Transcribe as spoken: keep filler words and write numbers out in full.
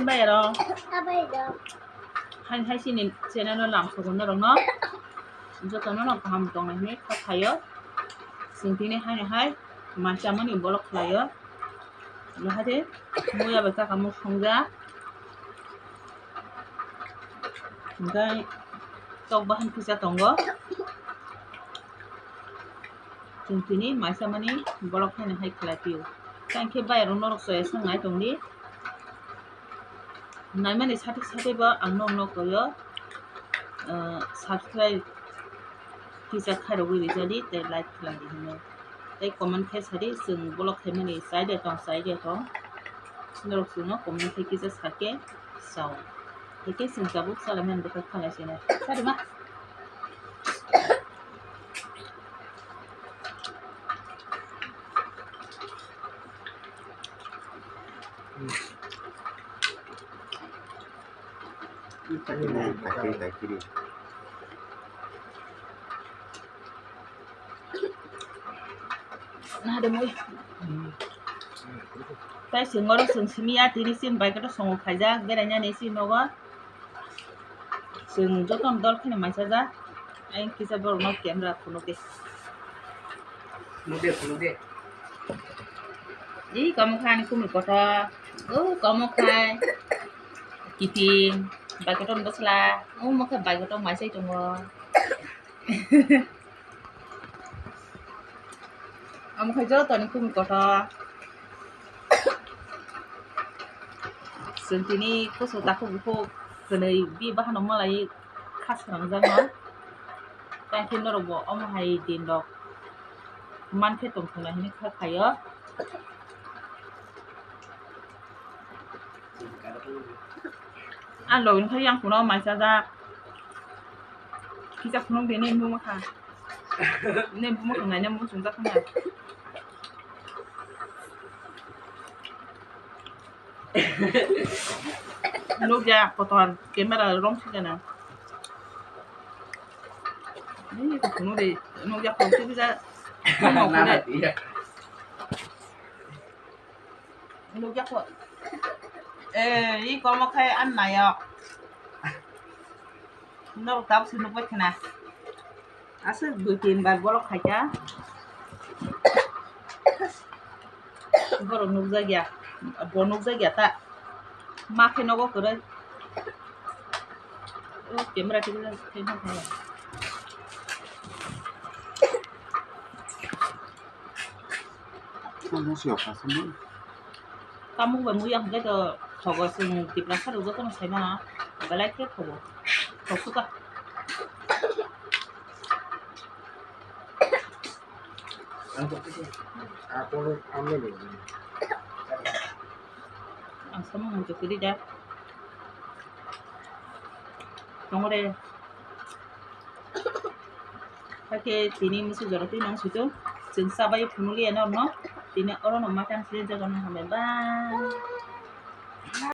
Bayaro. Abai do. Hai hai sini channel o lam sogo norok no. Joto no kaham tong nai hinwi kha khayo. Sing tini hai hai mai chamani bolok khlayo. Lahade muya bai kaka muk songja. Hingke tok bahan kisa tongo. Chwng tini mai chamani bolok haino hai khlai phio. Tei hwnkhe bayaro norok soya swngnai tongdi. Naimani sati sati bo ang nokno koyo, ah, subscribe kisa khairogwi rijadi tei like khlai di hwnwi. Tei comment khe sadi chwng bolok khaimani chai de tong, chai de tong. Norok chwngno comment khe kisa sake sao. Hwnkhe chwng tabuk salaimani bwkhak khalai sino. Sadi ma. Nah, ada mui. Tai sing oro sing simi ya, tini sin bai koto songo khaijak, berai nani si nogo. Chwng jotono dol kheno maisajak. Ayang kisa borokno camera phunukdi. Phunukdi, phunukdi. Ih, kamo kha ani kumui kotor. Oh, kamo khai. Kiting. Bai kotor bwsla. Oh, mo khe bai kotor maisai tongo. Omo khe jotoni kumui kotor. Chwng tini kusu takhuk bukhuk kwnwi bi bahano malai kha swnamjakno. Tei khe norokbo omo hai dinrok mankhe tongthoknai hinwi kha khaio. Ang login khai yang kuno mai chajak. Kisa phunuk de nini buma kha. Nini buma kha nai nini buma chungjak kha. Nukya kotor camera rom si gana. Nini ko phunuk de nukya ko si gana. Nukya ko. Eh, i komo khai an nayok. Norok tabuk se nukbai khna. Aswk dui tin bar bolok khaikha. Borok nukjakya. Bo nukjakya ta. Ma khe nogo kwrwi. O camera twi khe nukha. Ang siyok aswk. Tamung bai muya hwnkhe to thogo chwng Tiprasa rok jotono sai mano belai khe thogo. Thok suka. Ang samung muchuk kwrwi da. Tongre. Hakhe tini musu jora twi nang suitu chwng chabai phunukliya norokno tini orono ma tang sile jagano hambai bye.